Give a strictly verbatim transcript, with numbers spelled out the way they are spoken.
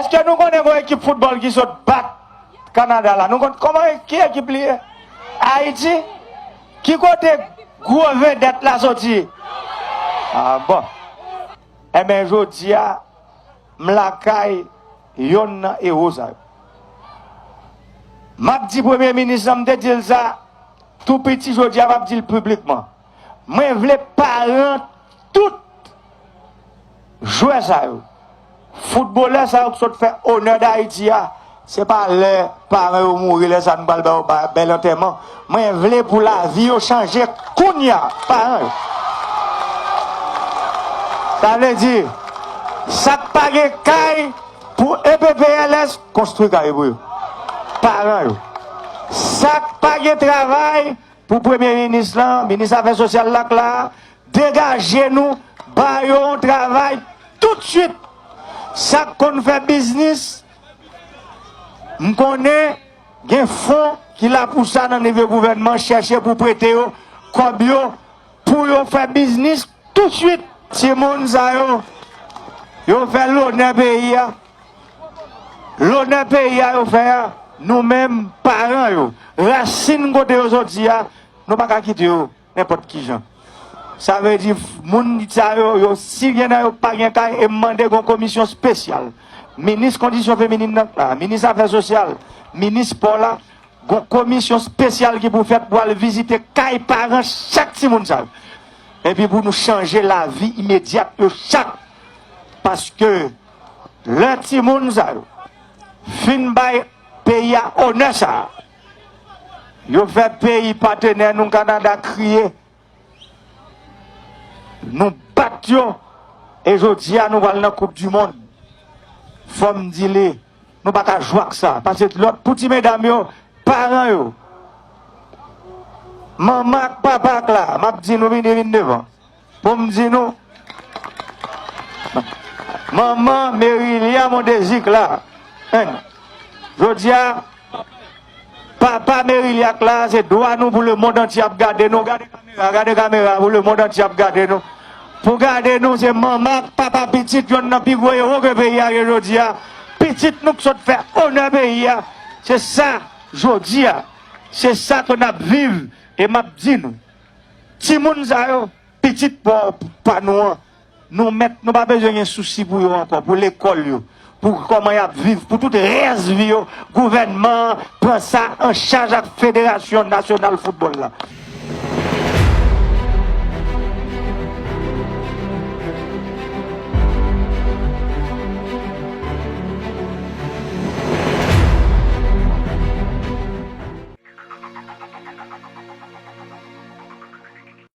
Èske nou konnen yon ekip foutbòl ki sot bat Kanada la? Nou konn kòman, ki ekip li ye? Ayiti? Ki kote gwo vedèt la soti? Ah bon. Enben, jodi a, m lakay yonn nan ewo sa yo. M ap di premye minis lan, m te di l sa tou piti, jodi a m ap di l piblikman. Mwen vle paran tout jwè sa yo, foutbolè sa yo ki sot fè onè Dayiti a, se pa lè paran yo mouri, lè sa nou pral ba yo ba-, bèl antèman. Mwen vle pou lavi yo chanje kounye a, paran yo. Sa vle di, sa k pa gen kay pou E P P L S, konstwi kay pou yo. Paran yo. Sa k pa gen travay, pou premye minis lan, minis afè sosyal la k la, degaje nou, ba yo yon travay toutswit. Sa k konn fè biznis, m konnen gen fon ki la pou sa nan nivo gouvènman, chèche pou prete yo kòb yo, pou yo fè biznis toutswit. Timoun sa yo, yo fè lonè peyi a. Lonè peyi a yo fè a, nou menm, paran yo, rasin kote yo soti a, nou pa ka kite yo nenpòt ki jan. Sa vle di, moun sa yo, yo, si gen nan yo pa gen kay, e m mande gon komisyon espesyal. Minis kondisyon feminin nan la, minis afè sosyal, minis spò la, gon komisyon espesyal ki pou fèt pou al vizite kay paran chak timoun sa yo. Epi pou nou chanje lavi imedyat yo chak. Paske lè timoun sa yo fin bay peyi a onè sa a, yo fè peyi patenè nou Kanada kriye. Nou bat yo, e jodi a nou pral nan Koup di Mond. Fò m di li, nou pa ka jwe ak sa. Paske lòt, pou ti medam yo, paran yo, manman ak papa k la, m ap di nou vini, vin devan. Pou m di nou, manman Merilia Mondésir k la. Hein. Jodi a, papa Merilia k la, se dwa nou pou lemonn antye ap gade nou. Gade kamera, gade kamera, pou lemonn antye ap gade nou. Pou gade nou, se manman ak papa pitit, yonn nan pi gwo ewo ke peyi a gen jodi a. Pitit nou k sot fè onè peyi a. Se sa, jodi a. Se sa ke n ap viv, e m ap di nou. Timoun sa yo, pitit pa, pa nou an, nou mèt, nou pa bezwen gen sousi pou yo ankò, pou lekòl yo, pou kòman y ap viv, pou tout rès vi yo, gouvènman an pran sa an chaj ak Federasyon Nasyonal Foutbòl la.